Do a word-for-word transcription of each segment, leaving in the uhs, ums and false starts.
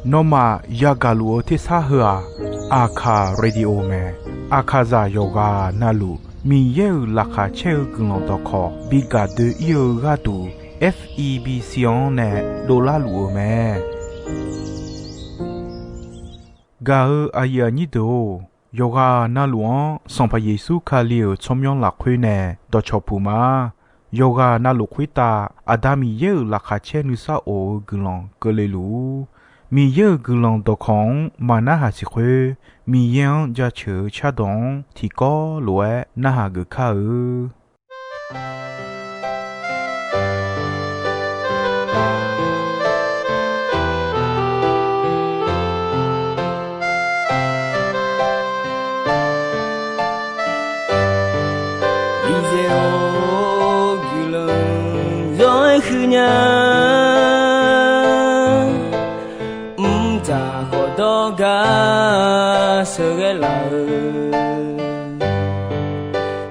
Nawmaf yagaq luf-eu tersar heu-aq, Aqkaq Radio mae. Aqkaqzaq yawqghaq navluf Miqyaer-euq laqkhaq caer-eu guiqlanq dawqkawq bi gaq doe-ir-eu gharduq, F E B C-anr nae dovlar luf-eu mae. Gaq-eu aqyuif aqnyir deuq-or, yawqghaq navluf-anr Sanqpaq Yeqsur Kali-euq tsawrmyanr lafkhoer nae dawqcawq puq ma. Yawqghaq navluf khoertav Aqda Miqyaer-euq laqkhaq caer nuisar of-eu guiqlanq keuvle luf-ur. Miqyaer-euq guiqlanq dawqkawq-anr maqnarhaq siq khoer, Miqyaer-anr jaceuq-eu cardawq-anr tiqkawv lof-aer narhaq geuf kar-eu. Miqyaer-or, guiqlanq zawr-aer huiqnya. Mqtav khawf dawrgar sheuqghae laf-eu,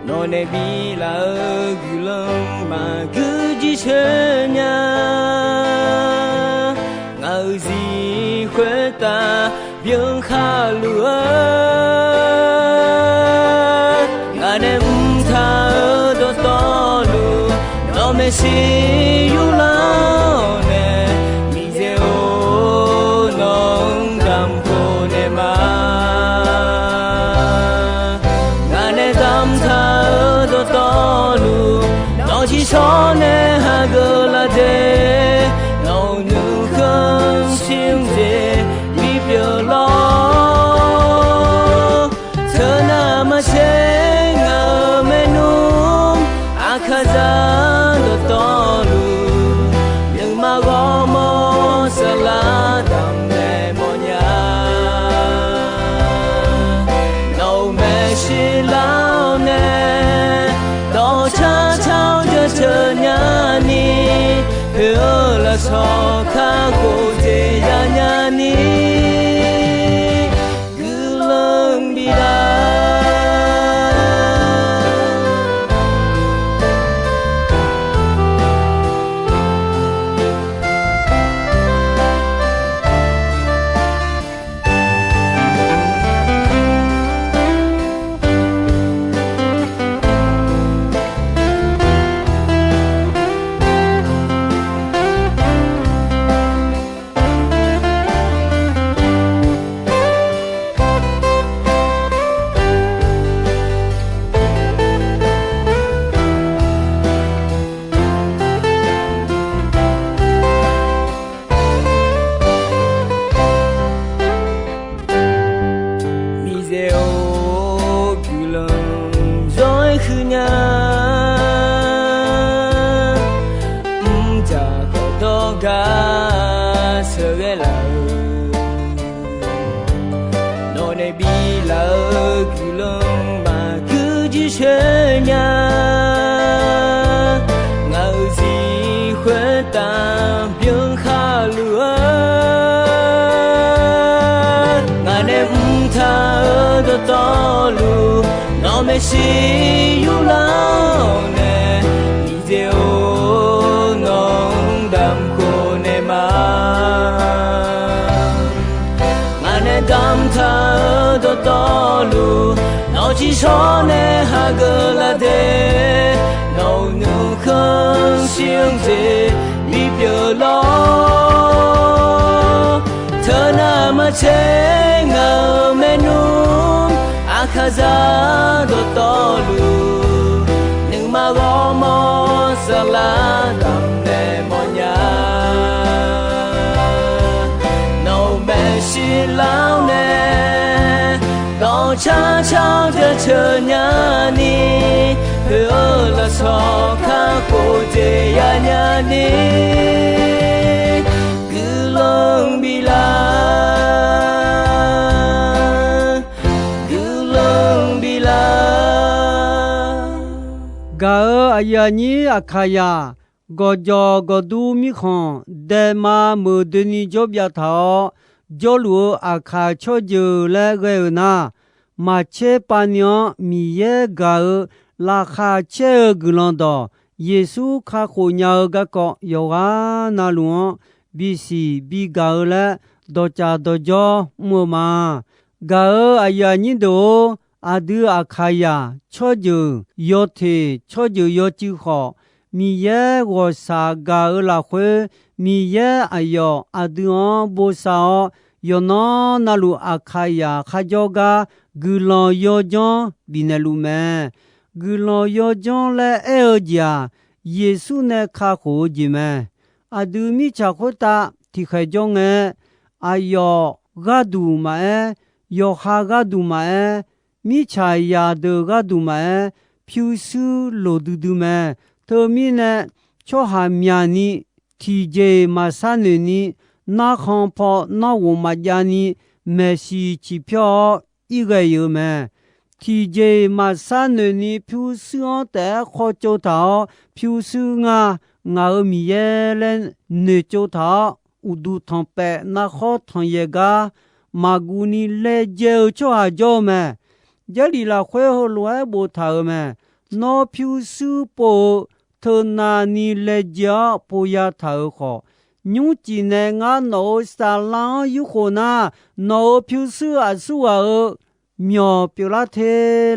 nawq nae bilaf-eu guiqlanq maqgui jircoer nya. Ngaq-euq zir khoertav byan khar luf-eu, ngaq nae mqtav-eu dawqtawvluf, nawq maeqshi yurlar-awr nae, Miqyaer-or, nawq-anr damq khof naeq ma. Ngaq nae damqtaq-eu dawqtawvluf, nawq-eu tsiqshawr nae hageuf laf de, nawq-euq nuikhanr shir-eu jeq bipyeuf lawr. Teunav maqtser ngaq-euq maernmr, Aqkaqzaq dawqtawvluf, nuima ghawrmawr saflar damqnaeq mawfnya. Nawq-euq maeqshi lar-awr nae, dawqcar car-awr jaceuq nyani, poeq-eu lafsawq kakhof jeq yanya ni, guiqlanq bif lar. Miqyaer-or, guiqlanq zawr-aer huiqnya. Mrjaq khawf dawrgar sheuqghae laf-eu, nawq nae biflaf-eu guiqlanq maqgui jircoer nya. Ngaq-euq zir khoertav byan khar luf-eu, ngaq nae mrtaq-eu dawqtawvluf, nawq maeqshi yurlar-awr nae, Miqyaer-or, nawq-anr damq khof naeq ma. Ngaq nae damqtaq-eu dawqtawvluf, nawq-eu tsiqshawr nae hageuf laf de, nawq-euq nuikhanr shir-eu jeq bipyeuf lawr. Teunav maqtser ngaq-euq maernmr, Aqkaqzaq dawqtawvluf, nuima ghawrmawr saflar damqnaeq mawfnya. Nawq-euq maeqshi lar-awr nae, dawqcar car-awr jaceuq nyani, poeq-eu lafsawq kakhof jeq yanya ni, guiqlanq biflaf, guiqlanq biflaf. Gaq-euq aqyuif aqnyir Aqkaqzaq, gawqjawq gawqdur mirkhanq daema meuq doeni jawr byav taq-awr, jawrluf-eu Aqkaq tsawrjeuq laer ghae-euq nar, maqtser pavni-anr Miqyaer gaq-eu laqkhaq caer-eu guiqlanq dawq, Yeqsur kakhof nya-eu garkawv yawqghaq navluf-anr bisiq bigaq-eu laer dawqcaf dawqjawr mr-eu ma. Gaq-euq aqyuif aqnyir deuq-or, aqdui Aqkaqyaq tsawrjeuq yawteq tsawrjeuq yawcuiv khawf, Miqyaer ghawqshaq gaq-eu lafkhoer, Miqyaer aqyawf aqdui-anr bosav-awr, yawqnan navluf Aqkaqyaq kharjawr gar guiqlanq yawdzanr bifnaeq luf mae. Guiqlanq yawdzanr laer aer-eu jeq-aq, Yeqsur nae kakhof-eu jeq mae. Aqdui mirtsaq khoertav tiqkhaeq jawr ngae, aqyawf gharduq maqaer, yawqha gharduq maqaer, mirtsaq zaqdeuq gharduq maqaer, pyurshuir loqdui dui mae. Teumirnae, tsawrhaq myaqni tiqjeq-iq maqshar noeqni, narkhan paw narghof maqjavni, maeqshi ciqpyawr-awr irghae-iq-eu mae. Tiqjeq-iq maqshar noeqni pyurshuir-anr taef-aer khawtsov taq-awr, pyurshuir nga, ngaq-euq Miqyaer laer noeqtsov taq-awr, uqduq tanqpaef narkhawr tanqyaeq gar maqguvni laejae-eu tsawrhaq jawr-eu mae. Jarlif lafkhoer heulof-aer boftaq-euq mae. Nawr pyurshuir pov-eu teunavni laejae-awr pov yataq-euq khawf, nymrcif nae ngar nawq-euq saflar-anr yurkhof nar, nawq-euq pyurshuir aqsur ghaq-euq myawq pyeuflar te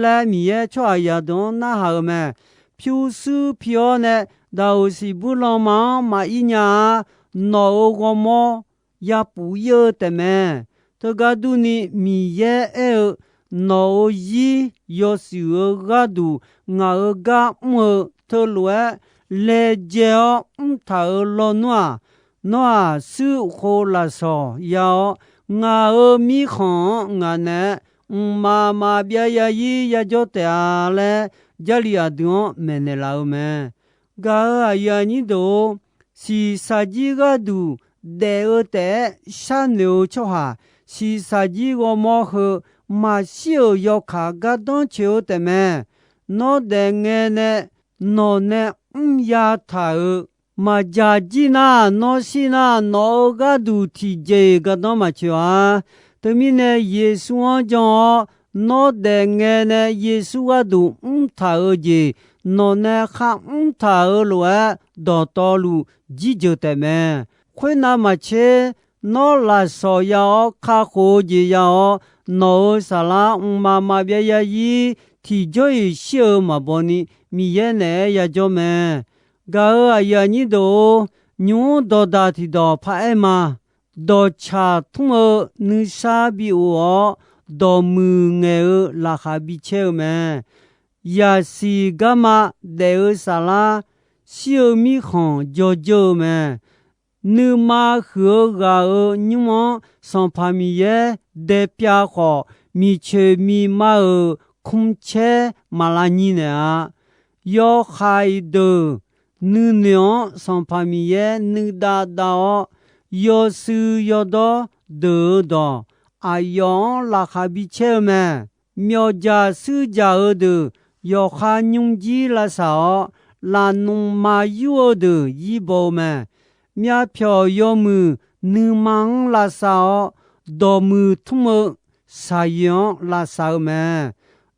laer Miqyaer tsawrhaqzaq deuq-anr narhaq-euq mae. Pyurshuir pi-awr nae daqoq siqbuir lanma-anr maqir nya-a. Nawq-euq ghawrmawr yapuf ir-eu taefmae. Teugar durni, Miqyaer aer-eu, nawq-euq zir yawshuif-eu gharduq ngaq-euq gar mr-eu teulof-aer laejae-awr mrtaq-euq lawnmr-aq, nawr-aq, shuir khov lafsawq ya-awr, ngaq-euq mirkhanq-anr ngaq naeq-aer mqmaq maqbyav yazir yajawr taef-a laer, Jarlif aqdui-anr maeqnaeq laf-eu mae. Gaq-euq aqyuif aqnyir deuq-or, shiqshaq jir gharduq daef-eu taef-aer sharnoeq-eu tsawrhaq, shiqshaq jir ghawrmawr heu maqshir-euq yawkaq gardanr coeq-eu taefmae. Nawr daef ngae nae nawq nae mr yataq-euq maqjaq jir nar, nawr shir nar, nawq-euq gharduq tiqjeq-iq gardanr maqcoeq-a. Teumirnae Yeqsur-anr jan-awr, nawr daef ngae nae Yeqsur gharduq mrtaq-euq jeq, nawq nae kharmr taq-euq lof-aer dawqtawvluf jirjeuq taefmae. Khoernav maqtser, nawr lafsawq ya-awr kakhof-eu jeq ya-awr, nawq-euq saflar mqmaq maqbyav yazir tiqjawr-iq shir-eu maqbaw ni, Miqyaer naeq-aer yajawr mae. Gaq-euq aqyuif aqnyir deuq-or, nymq-mr dawqdaq tiqdawq paraer ma. Dawqcaq tmr-eu nuisar bi of-awr, dawqmuiq ngaeq-eu laqkhaq bi caer-eu mae. Yaqsiq garma daef-eu saflar, shir-eu mirkhanq jawrjeur-eu mae. Nuima huiq-eu ghaq-euq nymr-anr Sanqpaq Miqyaer daepyav khawf, miqcoeq miqma-euq kmrcaer maq lavnyir naeq-a. Yawhaiq deuq nuinoeq-anr Sanqpaq Miqyaer nuidav dav-awr, yawshuif yawdawr deuq-eu dawq aqyawf-anr laqkhaq bi caer-eu mae. Myawqjaq shuirjaq-eu deuq yawqha nymrjir lavsaq-awr, lafnmq maqyur-eu deuq yir baw-eu mae. Myavpyawq yawmuiq nuima-anr lavsav-awr, dawqmuiq tmr-eu shaqyoeq-anr lavsav-eu mae.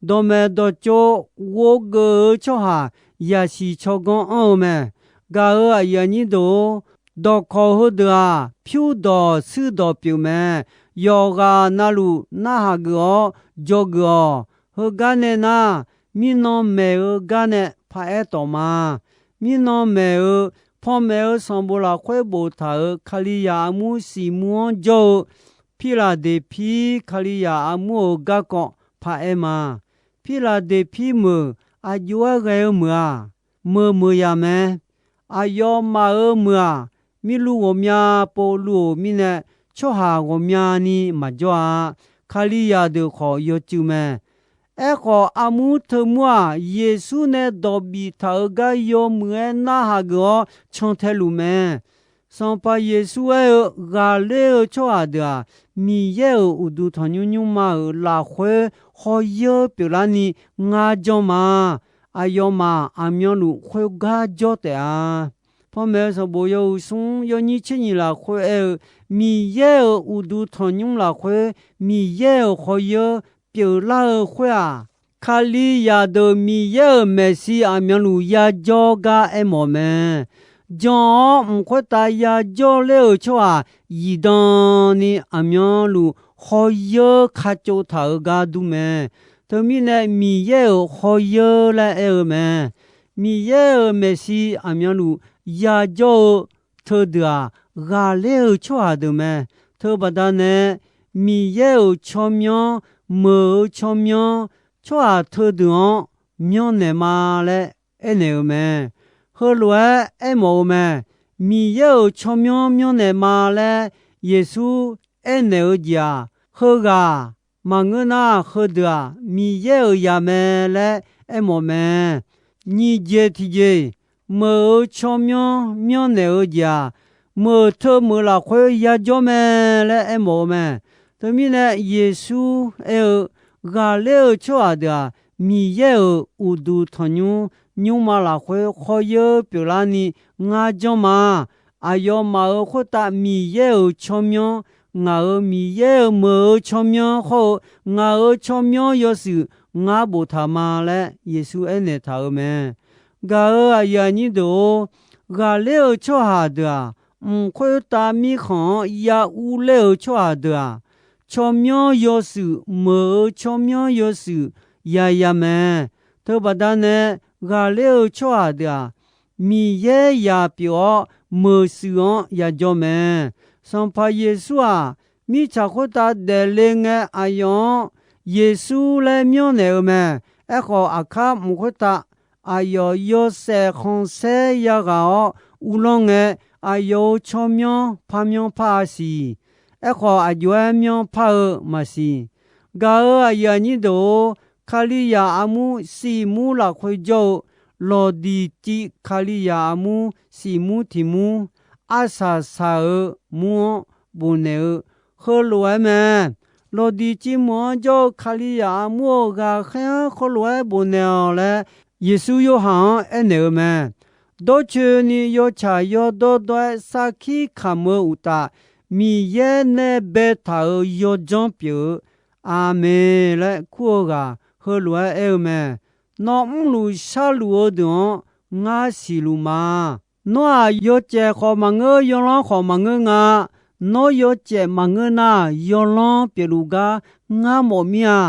Dawqmaeq dawqtsov ghovgeuf-eu tsawrhaq yasiq tsawrganr anr-eu mae. Gaq-euq aqyuif aqnyir deuq-or, dawqkawq heudeuq-aq, pyurdawq shuirdawq pyeuf mae. Yawqghaq navluf narhaq geuf-awr dzawgeuf-awq. Heugar nae nar, mirnan maeq-eu gar nae paraer tawq ma. Mirnan maeq-eu, panmaeq-eu sanqbof lafkhoer boftaq-euq Kalizaq armur siqmur-anr jawr-eu Pirlaqdeqpir Kalizaq armur-euq garkawv paraer ma. Pirlaqdeqpir meuq aqjox-aer ghae-eu meuq-aq, meuq meuq yaq mae. Aqyawfmaf-euq meuq-aq, mirluv ghawqmya pov luv-euq mirnae, tsawrhaq ghawqmyani maqjawr-a. Kalizaq deuq khawf yawcuiv mae. Aerkhawf, armur teumur-aq, Yeqsur nae dawq biftaq-euq gar yawmuiq-aer narhaq geuf-awr cantae luf mae. Sanqpaq Yeqsur aer-eu, ghaqler-eu tsawrhaq deuq-aq, Miqyaer-euq uqduq tanqnymr nymrma-euq lafkhoer khawr yeur pyeuflarni ngar janr ma. Aqyawfmaf aqmyanluf khoergar jawr taef-a. Panmaeq-eu sanqbof yawhuiq smr yawnyir tser nyiq lafkhoer aer-eu, Miqyaer-euq uqduq tanqnymr lafkhoer Miqyaer-euq khawryeur pyeuflar-eu khoer-aq, Kalizaq deuq Miqyaer-euq maeqshi aqmyanluf yajawr gar aermawf mae. jan-awr mq khoertav yajawr ler-euq tsawrhaq zifdan ni aqmyanluf khawr yeur kacov taq-euq gar dur mae. Teumirnae Miqyaer-euq khawr yeur laer aer-eu mae. Miqyaer-euq maeqshi aqmyanluf yajawr-eu teudeuq-aq, ghaqler-euq tsawrhaq deuq mae. Teubaqda nae Miqyaer-euq tsawrmyanr, meuq-eu tsawrmyanr, tsawrhaq teudeuq-anr myanrnaeq ma laer aernaeq-eu mae. Heulof-aer aermawf-eu mae. Miqyaer-euq tsawrmyanr myanrnaeq ma laer Yeqsur aernaeq-eu jeq-aq, heughaq maqngeur nar, heudeuq-aq Miqyaer-euq zaq mae laer aermawf mae. Nyiq jeq tiqjeq, meuq-eu tsawrmyanr myanrnaeq-eu jeq-aq, meuq teu meuq lafkhoer yajawr mae laer aermawf-eu mae. Teumirnae Yeqsur aer-eu, ghaqler-eu tsawrhaq deuq-aq, Miqyaer-euq uqduq tanqnymr nymrma lafkhoer khawr yeur pyeuflarni ngar janr ma. Aqyawfmaf-euq khoertav Miqyaer-euq tsawrmyanr, ngaq-euq Miqyaer-euq meuq-eu tsawrmyanr khawr-eu ngaq-euq tsawrmyanr yawshuif ngar boftaq ma laer Yeqsur aernaeq taq-euq mae. Gaq-euq aqyuif aqnyir deuq-or, ghaqler-eu tsawrhaq deuq-aq, mq khoertav mirkhanq-anr ya urler-euq tsawrhaq deuq-aq, tsawrmyanr yawshuif meuq-eu tsawrmyanr yawshuif yaya mae. Teubaqda nae ghaqler-eu tsawrhaq deuq-aq, Miqyaer zaq pyeuf-awr meuq shuif-anr yajawr mae. Sanqpaq Yeqsur-aq, mirtsaq khoertav daefle ngae aqyawf-anr Yeqsur laer myanrnaeq-eu mae. Aerkhawf, aqkar mq khoertav aqyawf yawshaef khanqsaer yaghaq-awr uvlanr ngae, aqyawf-euq tsawrmyanr parmyanr par-a siq. Aerkhawf, aqjox-aer myanr par-eu maqsiq. Gaq-euq aqyuif aqnyir deuq-or, Kalizaq armur siqmur lafkhoer jawr-eu Lawqdiqciv Kalizaq armur siqmur tiqmur arsaq saq-eu mur-anr bofnaeq-eu heulof-aer mae. Lawqdiqciv meuq-anr jawr-eu Kalizaq armur-euq ghaqkhaer-anr heulof-aer bofnaeq-awq laer, Yeqsur Yorhaq-anr aernaeq-eu mae. Dawrcoeni yawtsaq yawdawr dawr-aer sarkir kamq-eu uqtaf, Miqyaer nae baetaq-euq yawdzanr pyeuf-eu, Aqmeq laer kur-eu ghaq heulof-aer aer-eu mae. Nawr mrluf sharluf-eu deuq-anr ngar siqluf ma. Nawr-aq, yawcaef khawf maqngeur, yawlanr khawf maqngeur nga. Nawr yawcaef maqngeur nar, yawlanr pyeufluf gar ngar mawf mir-a.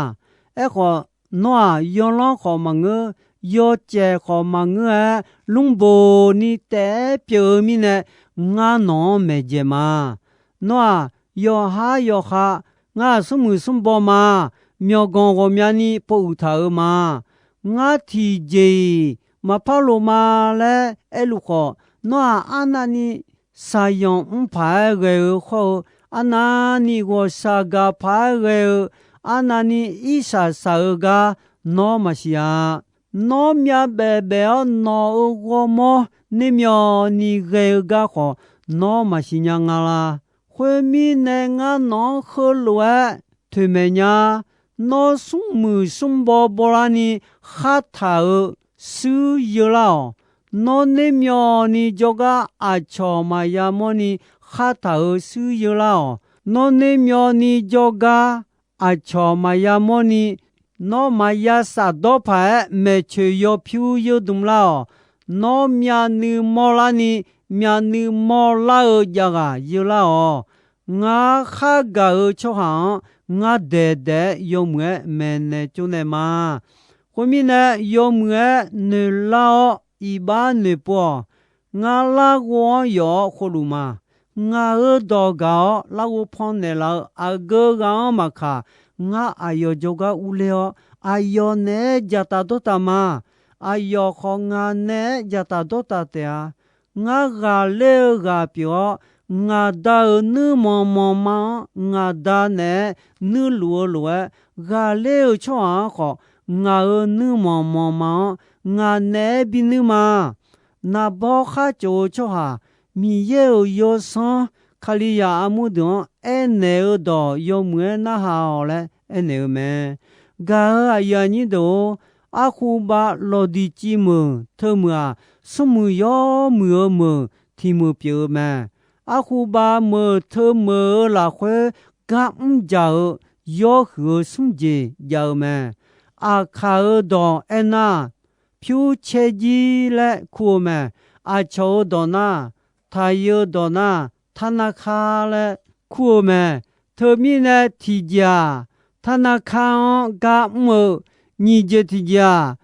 Aerkhawf, nawr-aq, yawlanr khawf maqngeur, yawcaef khawf maqngeur-aer, lmrboq ni taef-aer pyeuf-eu mirnae, ngar nawq-anr maeqdzaeq ma. Nawr-aq, yawqhar yawqkhav, ngar-aq, smrmuiq smrbaw ma. Myawqganq ghawqmyani pov uiq taq-euq ma. Ngar tiqjeq-iq maqpar lof ma laer aerluf khawf, nawr-aq, arnavni shaqyanq mr paq-aer ghae-eu hawr-eu, arnavni ghawqshaq gaq paq-aer ghae-eu, arnavni irsaq saq-eu gar nawr maqsiq-a. Nawr myavbaef baef-awr nawq-euq ghawrmawr nermyawvni ghae-eu gar khawf, nawr maqsiq nya nga la. Khoermirnae, ngar nawq-anr heulof-aer toeqmaeq nya. Nawr smrmuiq smrbaw bawlarni khartaq-euq shuir yeular-awq. Nawr nermyawvni jawrgar aqcawq maqya mawrni khartaq-euq shuir yeular-awq. Nawr nermyawvni jawrgar aqcawq maqya mawrni, nawr maqya shafdawr paq-aer maeqtsoeq yawpyur yeur dm lar-awq. Nawr myavnuiv mawrlarni, myavnuiv mawrlar-eu javghaq yeular-awq. Ngar khargaq-euq tsawrhaq-anr ngar daeqdaeq-aer yawmuiq-aer maeqnaeq tsovnaeq ma. Khoermirnae, yawmuiq-aer noeqlar-awr iqbax noeqpov-awq. Ngar larghov-anr yawf-awr khovluf ma. Ngaq-euq dawq gaq-awr larghov pan naeqlaf-eu aqgeu ghaq-anr maqkaq, ngar aqyawf jawrgar urler-awr, aqyawf naeq-aer dzaqtaf dawrtaf ma. Aqyawf khawf ngaq naeq-aer dzaqtaf dawrtaf taef-a. Ngar ghaqler-eu ghaq pyeuf-awr, ngaq Da-euq nuirmanq manqma-anr ngaq Da naeq-aer nuirluf-eu lof-aer, ghaqler-eu tsawrhaq-anr khawf, ngaq-euq nuirmanq manqma-anr ngaq naeq-aer binuir ma. Naqbawr khar tsof-eu tsawrhaq, Miqyaer-euq yawsanr Kalizaq armur deuq-anr aernaeq-eu dawq yawmuiq-aer narhaq-awq laer aernaeq-eu mae. Gaq-euq aqyuif aqnyir deuq-or, arkhubav lawqdiqciv meuq teumeuq-aq, smrmuiq yawmuiq-eu meuq tiq meuq pyeuf-eu mae. Arkhubav meuq teumeuq-eu lafkhoer gar mr jaq-eu yawhuiq-eu smr jeq jav-eu mae. Aqkaq-euq dawq aernar, pyur caer jir laer kur-eu mae. aqcawq-euq dawq nar, taqi-eu dawq nar, ธนาคาร laer kur-eu mae. Teumirnae tiqjeq-aq, ธนาคาร anr gar mr-eu, nyiq jeq tiqjeq-aq,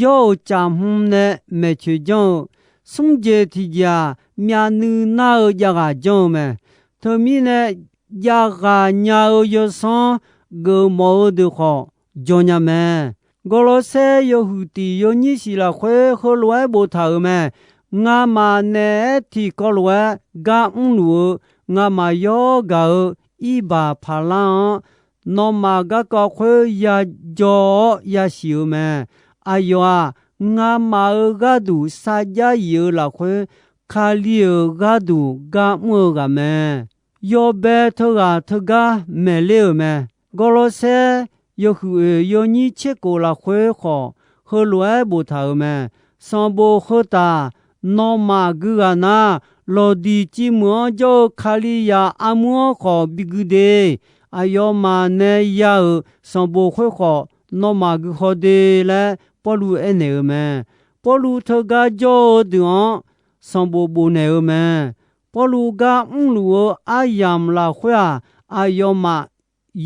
yawr-euq caf hmq nae maeqtsoeq janr-eu, smr jeq tiqjeq-aq, myavnuiv nar-eu javghaq janr-eu mae. Teumirnae javghaq nya-eu yawsanr geufmawf-eu deuq khawf jawnya mae. Gawrlawrsaer yawhuiq tiq yawnyir shiq lafkhoer heulof-aer boftaq-euq mae. Ngamaf naeq-aer tiqkawv lof-aer gar mrluf-eu, ngamaf yawr gaq-eu irbaq paqlar-anr, nawmaf garkawv khoer yajawr-awr yasiq-euq mae. Aqyawf-aq, ngamaf-euq gharduq sarjax yif-eu lafkhoer, Kali-euq gharduq gar mr-eu ghaq mae. Yawbae teughaq teugar maeqler-euq mae. Gawrlawrsaer yawhuiq oeq yawnyir tserkhof lafkhoer khawf, heulof-aer boftaq-euq mae. Sanqbof heu taf, nawmaf gui ghaq nar, Lawqdiq civ meuq-anr jawr-eu Kalizaq armur-anr khawf bigui de. Aqyawfmaf nae ya-euq sanqbof khoer khawf, nawmaf gui haw de laer Pawrluv aernaeq-euq mae. Pawrluv teugar jawr-eu deuq-anr sanqbof bofnaeq-eu mae. Pawrluv gar mrluf-eu aryamq lafkhoer-aq, aqyawfmaf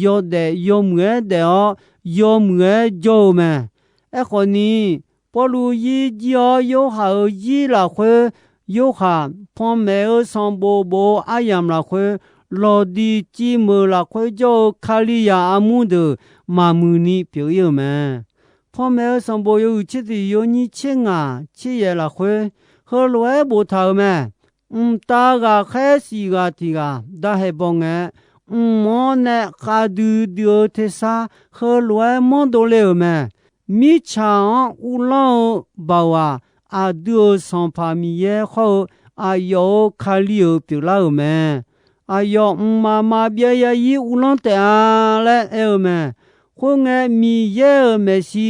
yawdaef yawmuiq-aer daef-awr, yawmuiq-aer jawr-eu mae. Aerkhawf ni, Pawrluv zir jir-awr Yorhaq-euq zir lafkhoer, Yorhaq panmaeq-eu sanqbof bof-eu aryamq lafkhoer, Lawqdiq civ meuq lafkhoer jawr-eu Kalizaq armur deuq maqmuiq ni pyeuf-ir-euq mae. Panmaeq-eu sanqbof yawhuiq tser tiq yawnyir tser ngaq tser yaeq lafkhoer, heulof-aer boftaq-euq mae. Mqtav ghaqkhaer shif ghaq tiq ghaq darhae baw ngae, mq-anr nae khavdui dui-eu tersar heulof-aer manrdov le-euq mae. Mirtsaq-anr uvlanr-eu baoq-aq, aqdui-euq Sanqpaq Miqyaer hawr-eu aqyawf-euq Kali-euq pyeuflar-euq mae. Aqyawf mqmaq maqbyav yazir uvlanr taef-a laer aer-eu mae. Khoerngae, Miqyaer-euq maeqshi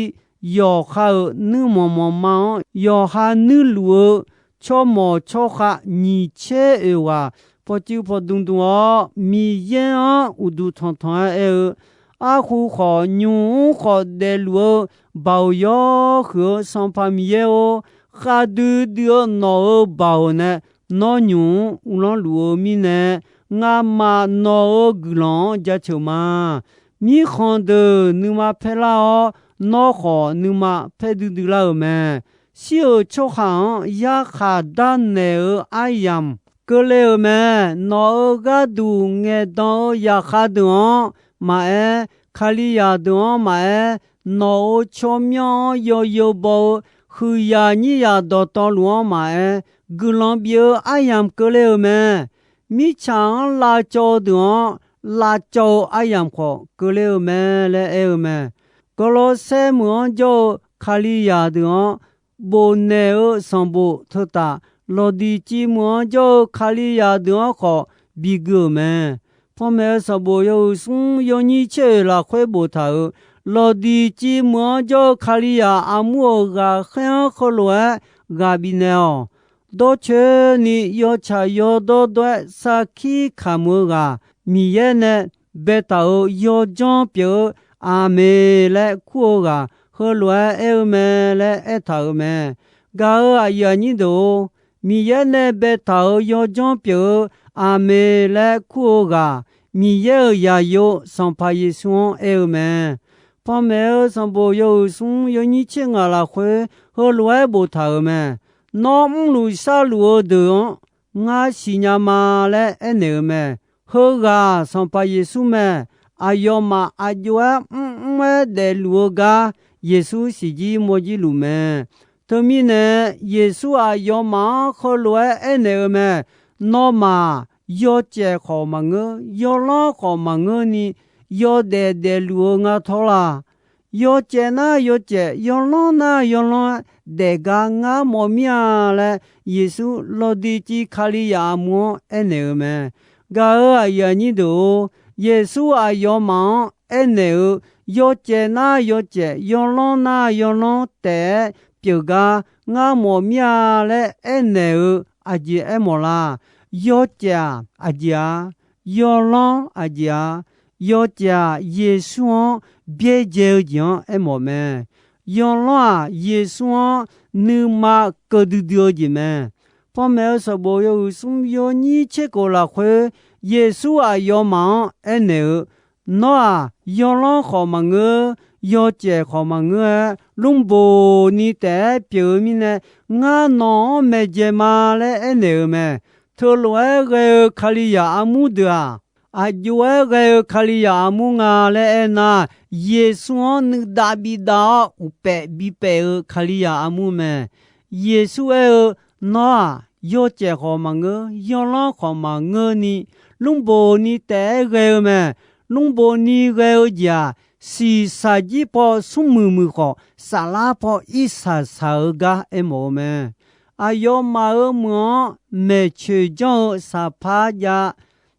yawqha-euq nuirmanq manqma-anr yawqha nuirluf-eu tsawrmawq tsawrkhav nyiq tser oeq ghaq pawcuiv pawdm dm-awr, Miqyaer-anr uqduq tanqtanq-aer aer-eu, arhu khawf, nymq mr khawf daefluf-eu baoq yawhuiq-eu Sanqpaq Miqyaer-or, khavdui dui-eu nawq-euq baoq nae nawr nymq mr uvlanr luf-eu mirnae, ngamaf nawq-euq guiqlanq-anr jaceuq ma. Mirkhanq deuq nuima paerlar-awr, nawr khawf nuima paer duidui lar-euq mae. Shir-euq tsawrhaq-anr yarkhaq darnaeq-eu aryamq keuvle-euq mae. Nawq-euq gharduq ngaeqdan-eu zaqkhav deuq-anr maqaer, Kalizaq deuq-anr maqaer, nawq-euq tsawrmyanr-anr yawzeu baw-eu huiqzaq nyirzaq dawqtawvluf-anr maqaer, guiqlanq bif-eu aryamq keuvle-euq mae. Mirtsaq-anr lavcawv-eu deuq-anr lavcawv-eu aryamq khawf keuvle-eu mae laer aer-eu mae. Gawrlawrsaer meuq-anr jawr-eu Kalizaq deuq-anr bofnaeq-eu sanqbof teutaf, Lawqdiq civ meuq-anr jawr-eu Kalizaq deuq-anr khawf bigui-euq mae. Panmaeq-eu sanqbof yawhuiq smr yawnyir tser oeq lafkhoer boftaq-euq, Lawqdiq civ meuq-anr jawr-eu Kalizaq armur-euq ghaqkhaer-anr heulof-aer ghaq bifnaeq-awq. Dawrcoeni yawtsaq yawdawr dawr-aer sarkir kamq-eu ghaq, Miqyaer nae baetaq-euq yawdzanr pyeuf-eu Aqmeq laer kur-eu ghaq heulof-aer aer-eu mae laer aertaq-euq mae. Gaq-euq aqyuif aqnyir deuq-or, Miqyaer nae baetaq-euq yawdzanr pyeuf-eu Aqmeq laer kur-eu ghaq, Miqyaer-euq zaqyo Sanqpaq Yeqsur-anr aer-eu mae. Panmaeq-eu sanqbof yawhuiq smr yawnyir tser ngaq lafkhoer heulof-aer boftaq-euq mae. Nawr mrluf sharluf-eu deuq-anr ngar siqnya ma laer aernaeq-euq mae. Heughaq Sanqpaq Yeqsur mae. Aqyawfmaf aq jov-aer mrmr-aer daefluf-eu gar Yeqsur siqjir mawrjir luf mae. Teumirnae, Yeqsur aqyawfmaf-anr heulof-aer aernaeq-eu mae. Nawmaf yawcaef khawf maqngeur, yawlanr khawf maqngeurni, yawdaef daefluf-eu ngar tawr la. Yawcaef nar yawcaef, yawlanr nar yawlanr-aer daef gar ngar mawf mir-a laer, Yeqsur Lawqdiqciv Kalizaq armur-anr aernaeq-eu mae. Gaq-euq aqyuif aqnyir deuq-or, Yeqsur aqyawfmaf-anr aernaeq-eu, yawcaef nar yawcaef, yawlanr nar yawlanr taef-aer pyeuf gar ngar mawf mir-a laer aernaeq-eu aqjeq aermawf la? Yawcaef-aq aqjeq-a, yawlanr aqjeq-a. Yawcaef-aq Yeqsur-anr byaerdzae-eu jeq-anr aermawf mae. Yawlanr-aq Yeqsur-anr nuima keuv duidui-eu jeq mae. Panmaeq-eu sanqbof yawhuiq smr yawnyir tser khof lafkhoer, Yeqsur aqyawfmaf-anr aernaeq-eu, Nawr-aq, yawlanr khawf maqngeur, yawcaef khawf maqngeur-aer, lmrboq ni taef-aer pyeuf-eu mirnae, ngar nawq-anr maeqdzaeq ma laer aernaeq-eu mae. Teulof-aer ghae-eu Kalizaq armur deuq-aq, aqjox-aer ghae-eu Kalizaq armur nga laer aernar, Yeqsur-anr nuidav bidav-awr uqpaef bipaef-eu Kalizaq armur mae. Yeqsur aer-eu, Nawr-aq, yawcaef khawf maqngeur, yawlanr khawf maqngeurni, lmrboq ni taef-aer ghae-eu mae. Lmrboq ni ghae-eu jeq-aq, shiqshaq jir paw smrmuiq muiq khawf, saflar paw irshaq shaq-eu gar aermawf-eu mae. Aqyawfmaf-euq meuq-anr maeqtsoeq janr-eu saqpar jav,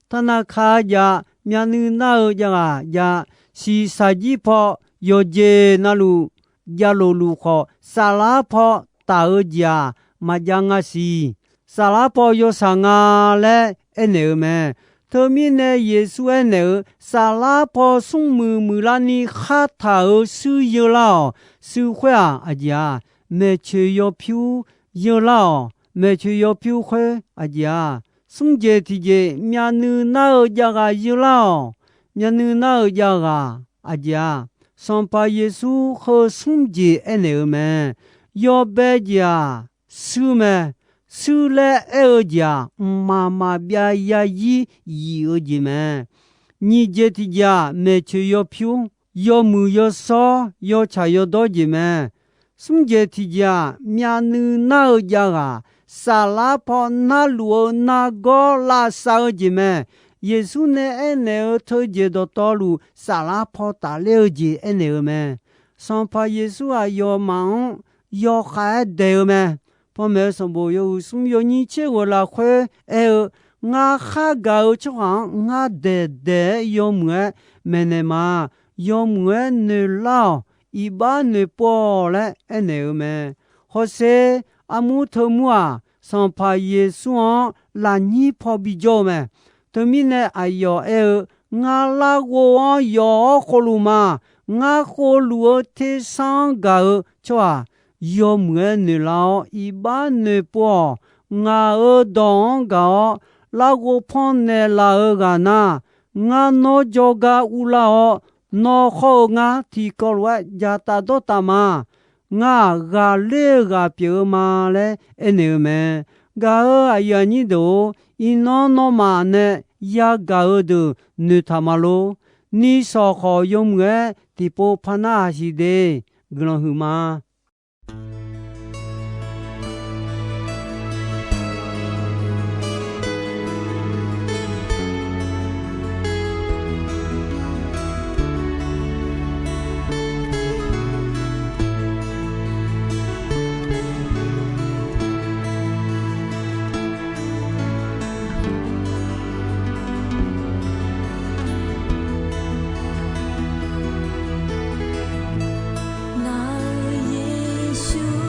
tanavka jav, myavnuiv nar-eu javghaq jav, shiqshaq jir paw yawqjeq navluf javlof luf khawf, saflar paw taf-eu jeq-aq, maqjav nga siq. Saflar paw yawshaq nga laer aernaeq-eu mae. Teumirnae Yeqsur aernaeq-eu, Saflar paw smrmuiq muiqlarni khartaq-euq shuir yeular-awq. Shuir khoer-aq aqjeq-a? Maeqtsoeq yawpyur yeular-awq. Maeqtsoeq yawpyur khoer aqjeq-a? Smrjeq tiqjeq myavnuiv nar-eu javghaq yeular-awq. Myavnuiv nar-eu javghaq aqjeq-a? Sanqpaq Yeqsur heu smrjeq aernaeq-eu mae. Yawbae jeq-aq, shuir mae. Shuir laer aer-eu jeq-aq, mqmaq maqbyav yarzir yif-eu jeq mae. Nyiq jeq tiqjeq-aq, maeqtsoeq yawpyur, yawmuiq yawshawr, yawtsaq yawdawr jeq mae. Smrjeq tiqjeq-aq, myavnuiv nar-eu javghaq, saflar paw narluf-eu nargawr lavsav-eu jeq mae. Yeqsur nae aernaeq-eu teujeq dawqtawvluf, saflar paw tafler-eu jeq aernaeq-eu mae. Sanqpaq Yeqsur aqyawfmaf-anr yawkhav-aer daeq-eu mae. Panmaeq-eu sanqbof yawhuiq smr yawnyir tser ghoeq lafkhoer aer-eu, Ngar khargaq-eu tsawrhaq-anr ngar daeq daeq-aer yawmuiq-aer maeqnaeq ma. Yawmuiq-aer noeqlar-awq. Iqbax noeqpov-awq laer aernaeq-eu mae. Hawsher armur teumur-aq, Sanqpaq Yeqsur-anr lafnyir paw bijawr-eu mae. Teumirnae aqyawf aer-eu, Ngar larghov-anr yawf-awr khovluf ma. Ngar khovluf-eu tersar-anr gaq-eu tsawrhaq yawmuiq-aer noeqlar-awr iqbax noeqpov-awq. Ngaq-euq dawq-anr gaq-awr larghov pannaeq laf-eu ghaq nar, ngar nawr jawrgar urlar-awr, nawr khawr-eu ngar tiqkawv lof-aer dzaqtaf dawrtaf ma. Ngar-aq, ghaqler-eu ghaq pyeuf-eu ma laer aernaeq-eu mae. Gaq-euq aqyuif aqnyir deuq-or, iqnan nawmaf nae yagaq-eu deuq noeqtaq ma lor. Nishawq khawf yawmuiq-aer tiqpov par narhaq siq de. Guiqlanq huiqma. Ngaq-euq Yeqsur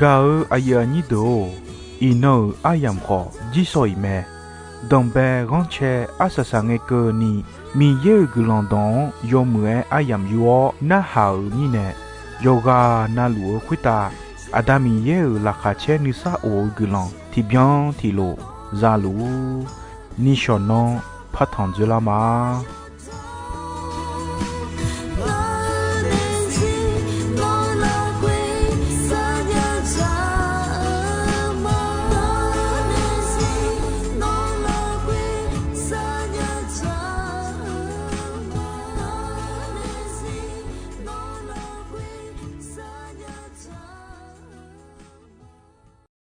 Gaq-eu aqyuif aqnyir deuq-or, iqnan-euq aryamq khawf jirsawq iq mae. Danqbae ghanrcae arsaq saqngae keuvni, Miqyaer-euq guiqlanq dawq-anr yawmuiq-aer aryamq yur-awr narhaq-euq mirnae, yawqghaq navluf-eu khoertav Aqda Miqyaer-euq laqkhaq caer nuisar of-eu guiqlanq tiqbyan tiqlof za luf-ur. Nishawq nanr partanq dzoerlar ma.